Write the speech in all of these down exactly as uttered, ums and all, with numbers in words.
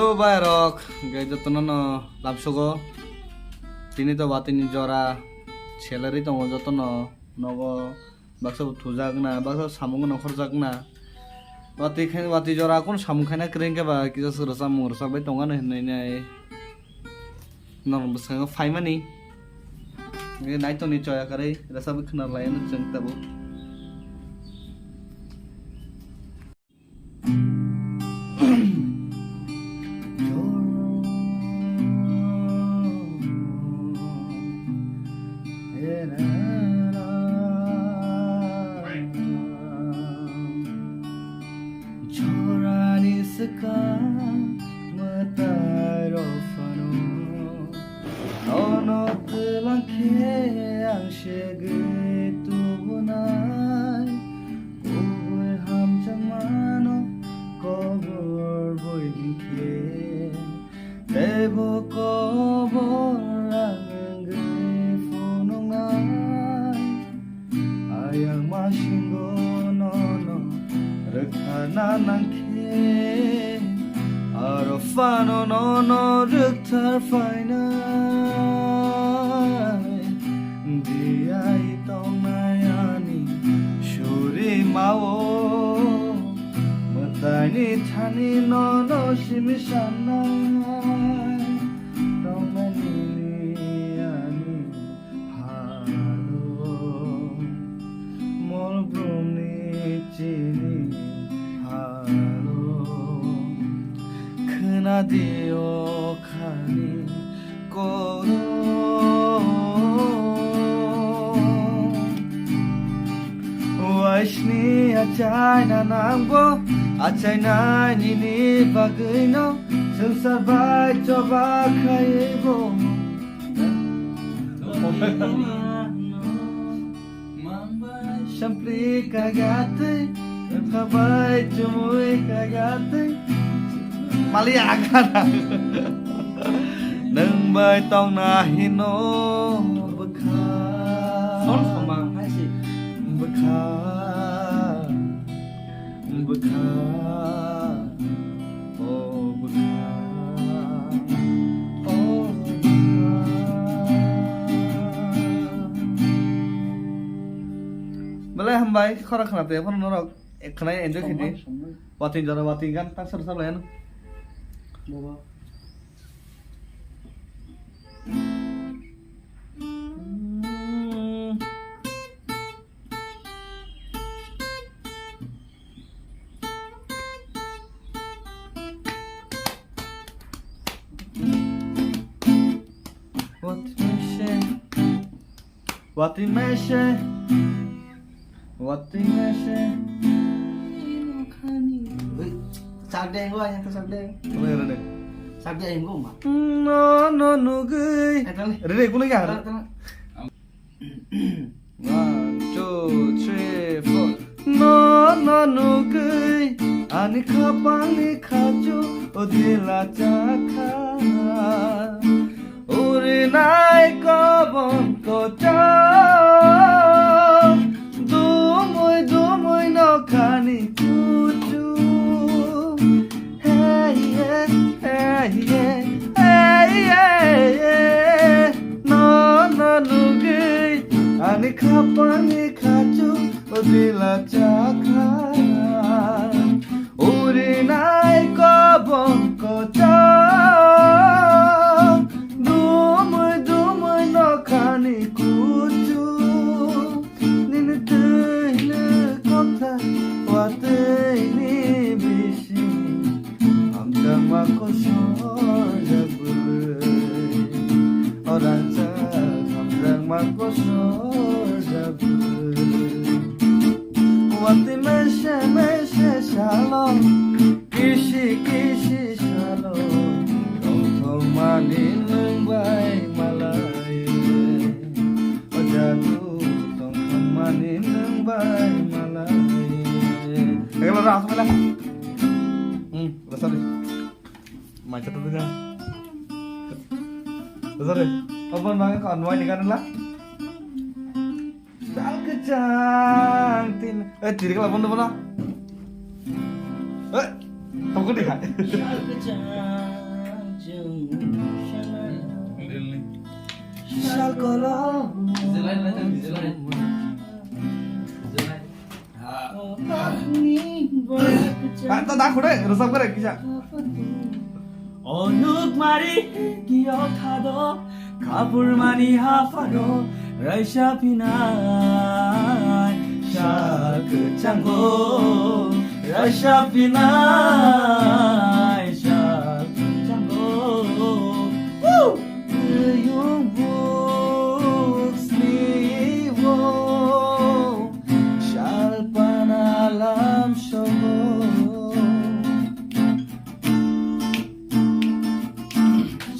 Bhai rok, hwnkhe jotono no lamsogo. Tini to watwi ni jora, salary tongo jotono nogo. Baksa bo thujak na, baksa samung no khorjak na. Watwi khai, watwi jora kun samung khaina kwrwi khe ba kisa swk rwchapmung rwchapbai tongo hinwi nai. Norok bwskango phaimani. Nai tongni choya kwrwi rwchapwi khna lai ano chwng tabuk. Jorani swkang mwtai rok phano, nono twlang khe ang segwi tubunai. Kubui hamjakmano kobor bui hinkhe, teibo kobor ang wngwi phunuknai. Ayang masingo nono rwkthana nangkhe, aro phano nono rwkthar phainai. Diyai tongnai ani surimao, mwtaini thani nono simi sanai. Tongnai nini ani halo, mol brumni chini halo, khwna di o khani koro. Waisni achaina nangbo, achainai nini bagwino, swngchar bai choba khaibo. Sampli kaigatwi, wngkha bai chumui kaigatwi. Mali agana. Nwng bai tongna hino bwkha. Son soma, hai si. Bwkha. Bwkha, o bwkha, o bwkha. Belai hambai, khorang khna tei phano norok khna enjoy khaidi. Somoi, somoi. Watwi jora watwi gan tak sar sar lai ano. Bobo. Watwi mese, watwi mese, watwi mese. Ui, chak de, ui, yang to chak de. Ui, ui, ui. Chak de, yang gua mah. No, no, nugui. Eh, tang. Rere, guna ya. Tang, tang. One, two, three, four. No, no, nugui, ani khapangni khachu, o dila chakha. Urinai kobon kochom, dumui, dumui nokhani kuchu. Hey, yeah, hey, yeah, hey, yeah, yeah. No, no, nugui, ani khapangni khachu, o dila chakha. Urinai kobong kochom, dumui, dumui nokhani kuchu. Nini twi le kokthai watwi ni bising, hamjakma kosor jagwi. O rangchak hamjakma kosor jagwi. Watwi mese mese salo, kisi kisi salo, tongthokmani nwng bai malai. O jadu tongthokmani nwng bai malai. Ekla ra asmela. Hmm, rasa de. Mai chatu de. Rasa de. Opan bang ko anwai ni kan la. Dal kejang tin. Eh, diri kala bondo bola. Eh, toko di hai. Dal kejang. Kanta da khore, rosap kore kisa. O nuk mari kiyok thado, kapur mani hafaro, raisa pinai, sak chango, raisa pinai, sak chango. Woo! Yung buk sliwo, shalpana lam shogo.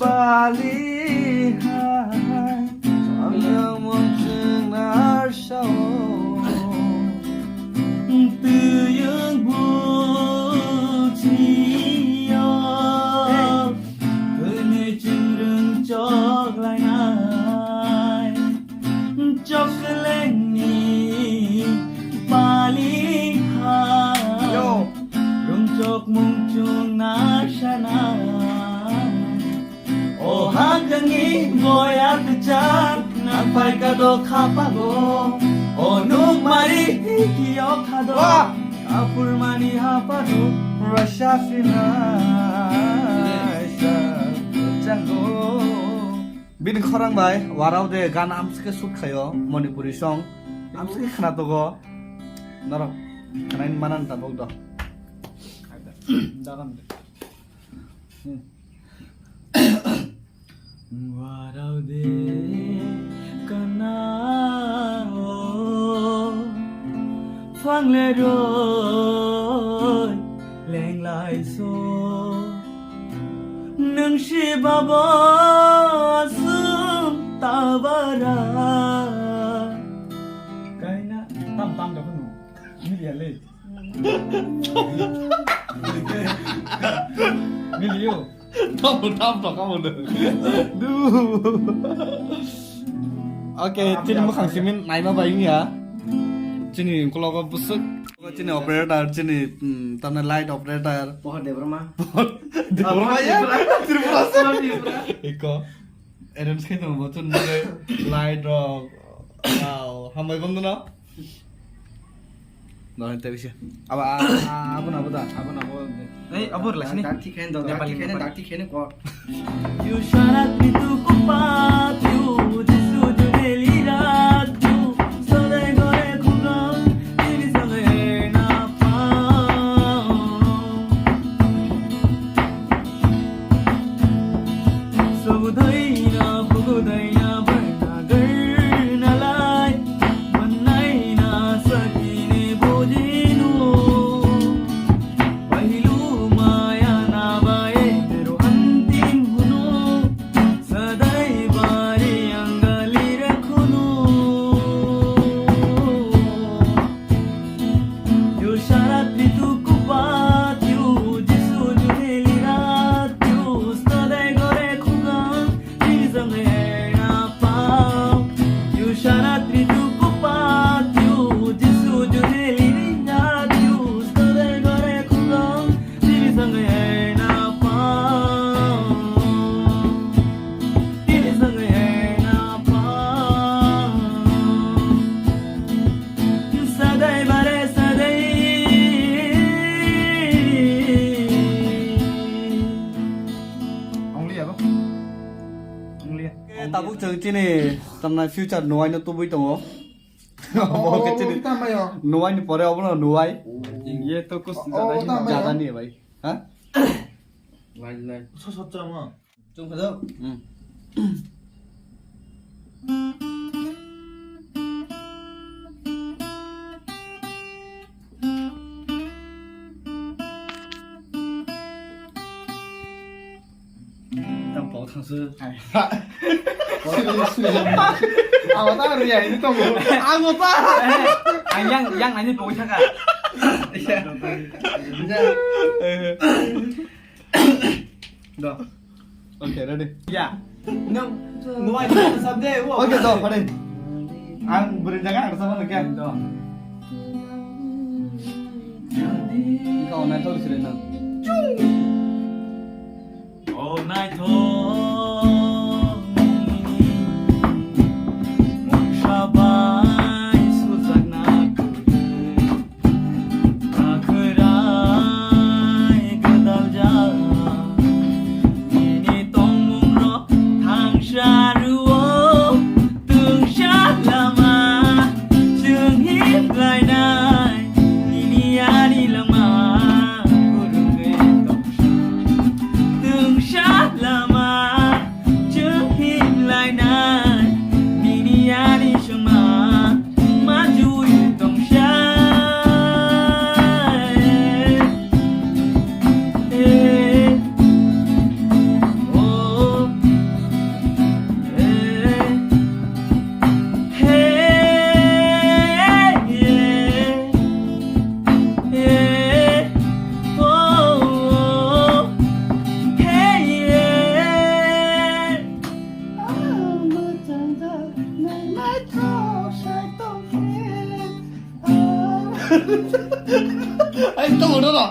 Bali hai, samyang mungching narsao. Tuyung buchiyo, kuni chingrung choklainai. Choklengni pali ha. Yo. Rungchok mungchung na sana. O hagani boya kchak nang pai ka do khapago. O nuk mari kiyok khado. Wah. Kapur mani hapado. Russia fina. Chango. Bini khorang bai warao de gan amsike shoot khaio Manipuri song. Amsike khna togo. Norok khnain manan tabok do. Dagan de. Warao de kana o phangle roi lenglai so. Nung si babo asum tabara. Kaina tam tam da kunu. Mili ya le. Mili yo. Tam tam da kamu. Du. Oke, chini mukhang simin naima bai ya. Chini kologo busuk. Chini operator, chini, mm, tamna light operator. Pohor Debbarma. Debbarma ya? Tripura. Tripura. Iko. Arrange khai tongo bo chun light rok. Wow, hambai bom dono. No, ente bisa. Aba, a, a, abo na, abo da. Abo na, abo. Ei, abo rela sini. Dak thik khen do, Nepali, dak thik khen, Nepali. Dak thik khen ko. Yu sharat pitu kupat yu, Jisu judeli rat yu, sodai gore khugam, tini sangre na pao. Sobudaina, bugudaina, barna garna lai, manaina sakine bojinu. Pahilu maya na bae, pero antim hunu, sadai bari angali rakhunu. Yu sharat ritu kupat yu, Jisu yu heli rat yu, stadai gore khugam, tini sangre na pao. Yu sharat ritu kupat yu, Jisu yu heli rat yu, stadai gore khugam, tini sangre na pao. Tini sangre na pao. Sadai bare sadai. Only abo. Only. Eh, tabuk chwng chini tamna future nuai no tubui tongo. Obo khe chini nuai ni pore obo no nuai. Ye to kus. Jada ni bai. Ha? Lai lai. Sosot chama. Chung kha do. Hmm. Tam pau thang su. Hai. Awa ta ri ya, ini tong. Awa ta. Ang yang, yang ani pau thaka. Iya. Do. Okay, ready? Ya. Nung, nuai, sabde, wo. Okay, do, pare. Ang beri jaga, ang sama lagi. Do. Kau naik terus, Renang. Oh, naik terus. Lama chwng himlainai, nini ani songma manjui tongsa. Eh, oh, eh, hey, yeah, yeah, oh, oh, hey, yeah. Ai, tongo, tongo.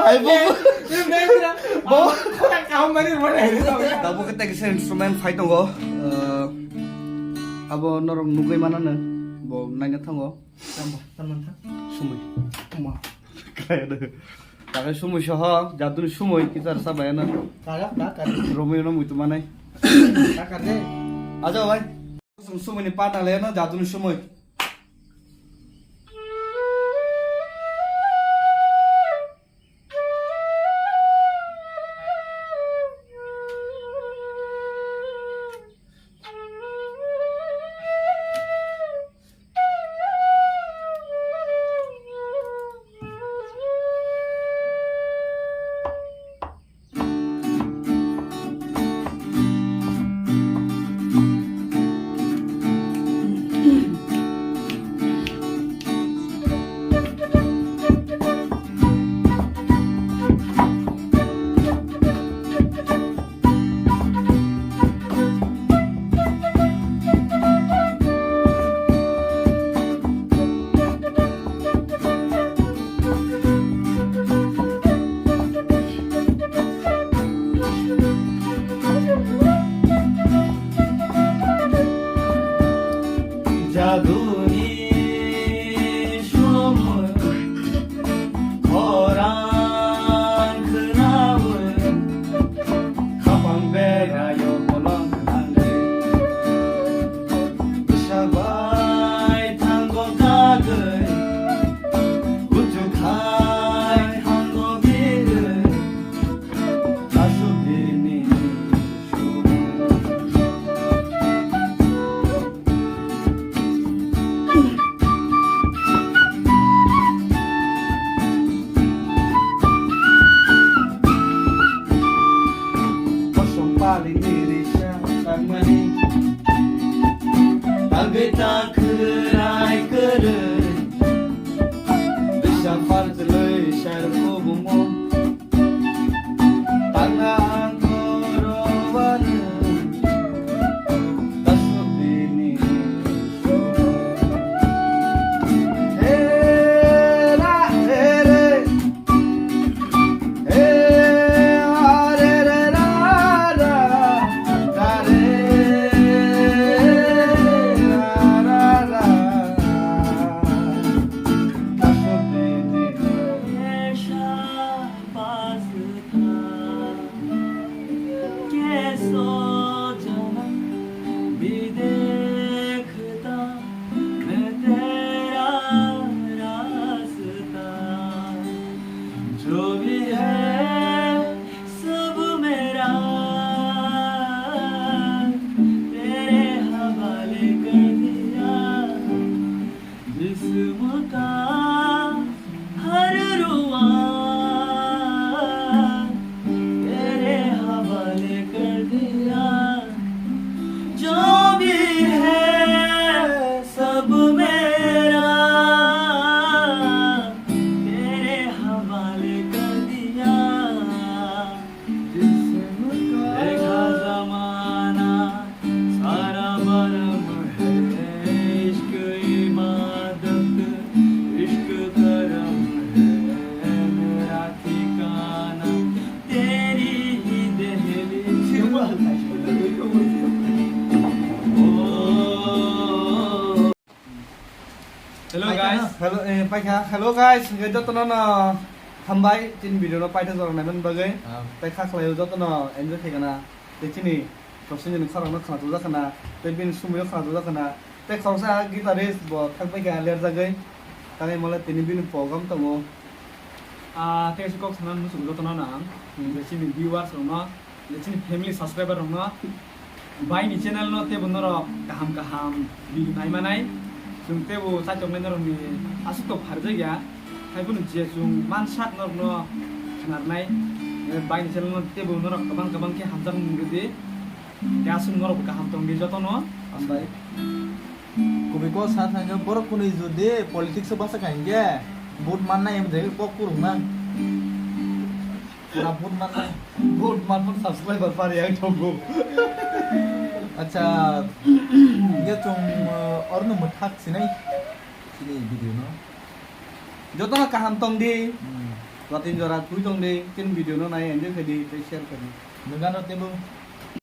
Ai, bo. Bo. Tabuk khe tekisa instrument phai tongo. Eh, abo norok nugwi manano. Bo naina thango. Tamo, tamo tha. Sumui. Tamo. Kaya de. Takai sumui soho, jaduni sumui, kichar sabayana. Kaya, kaya. Romeo no muitu manai. Kaya de. Aja, bhai. Sumui ni pata leno, jaduni sumui. Jaduni sumui khorang khnaui, khapang beraio bolong khangwi. Bwsa bai thango kagwi, uchu khai thango bigwi. Aswk bini sumui. Kosom pali ni risa tangmani. Tagwi ta khwrai kwrwi. Bisa pal tului sar kubumo. Tangna ang koro wanu, tasuk bini sumui. He ra, he re, he a re re ra ra, ra re ra ra ra. Tasuk bini. Pasutha, kaisa janam bhi dekhta main tera rasta. Jo bhi hai, sab mera, tere hawale kar diya. जिस्म का हर रुआ तेरे हवाले कर दिया, जो भी है सब मेरा तेरे हवाले कर दिया। देखा जमाना सारा मरम है, इश्क इबादत, इश्क करम है मेरा ठिकाना, तेरी ही दहलीज। ओ, Hello, paikha, guys. Hello, eh, paikha. Hello, guys. Hingke jotono no hambai chini video no paitha jora naiman bagwi. Ah. Tei kha khlaio jotono enjoy khaigana. Tei chini Prosenjit ni khorang no khna tujak khna. Tei bini sumui o khna tujak khna. Tei khoroksa guitarist bo thang paikha lerjagwi. Tangwi mole tini bini program tongo. Ah, tei kok sana muchung jotono no ang, hmm, je chini viewers rokno, je chini family subscriber rokno, bai ni channel no tebo norok kaham kaham video nai manai, chwng tebo chaitok nai norok ni aswk to pharjak ya, hai phano je chwng mansak norok no khwnarnai, eh, bai ni channel no tebo norok kwbang kwbang khe hamjak mung rwdi, tei aswk norok bo kaham tong di jotono. Hambai. Kubui kok sa thangkhe borok kwnwi jodi politics o basa kha hinkhe vote mannai, em jai kok kurung na. Pura vote mannai. Vote manma subscriber pari ang tongo. Acha, hinkhe chwng, uh, orno mwthak sinai chini video no. Jotono kaham tong di. Hmm. Watwi jora twi tong di, chini video no nai enjoy khai di tei share khai di. Nwng ano tebo.